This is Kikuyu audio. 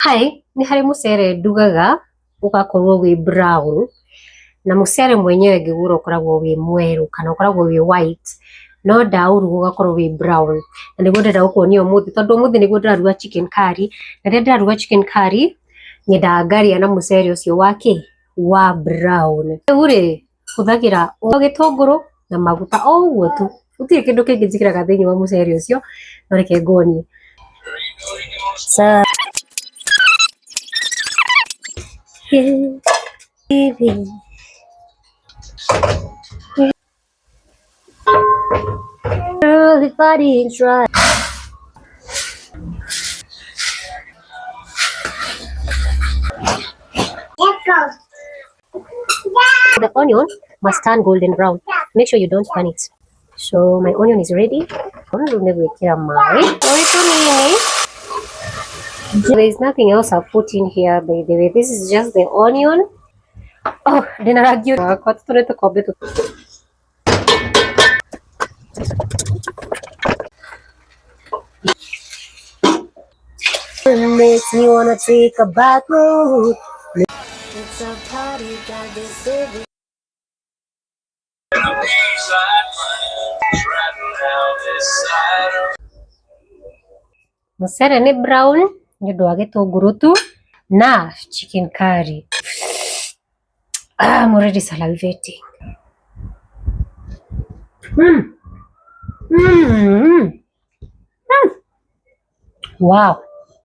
Hi, nĩ harĩ mũcere ndugaga ũgakorwo wĩ brown na mũcere mwenyewe ngĩgũra ũkoragwo wĩ mwerũ kana ũkoragwo wĩ white no ndaũruga ũgakorwo wĩ brown. Na nĩguo ndĩrenda gũkuonia ũmũthĩ tondũ ũmũthĩ nĩguo ndĩraruga chicken curry, na rĩrĩa ndĩraruga chicken curry nyendaga ngarĩa na mũcere ũcio wa kĩ? Wa brown. Rĩu rĩ, hũthagĩra o gĩtũngũrũ na maguta o ũguo tu, gũtirĩ kĩndũ kĩngĩ njĩkĩraga thĩinĩ wa mũcere ũcio, no reke nguonie. The onion must turn golden brown. Make sure you don't burn it. So my onion is ready. Rĩu nĩ gwĩkĩra maĩ. Tũĩ tũnini. There is nothing else I've put in here, by the way. This is just the onion. Oh, ndĩna rangi wakwa tũtũ nĩ tũkombe tũ. Makes me wanna take a back road. It's a party, got this. Mũcere nĩ brown nĩ ũndũ wa gĩtũngũrũ tu na chicken curry. Ah, I'm already salivating. Mm. Mm. Mm. Wow.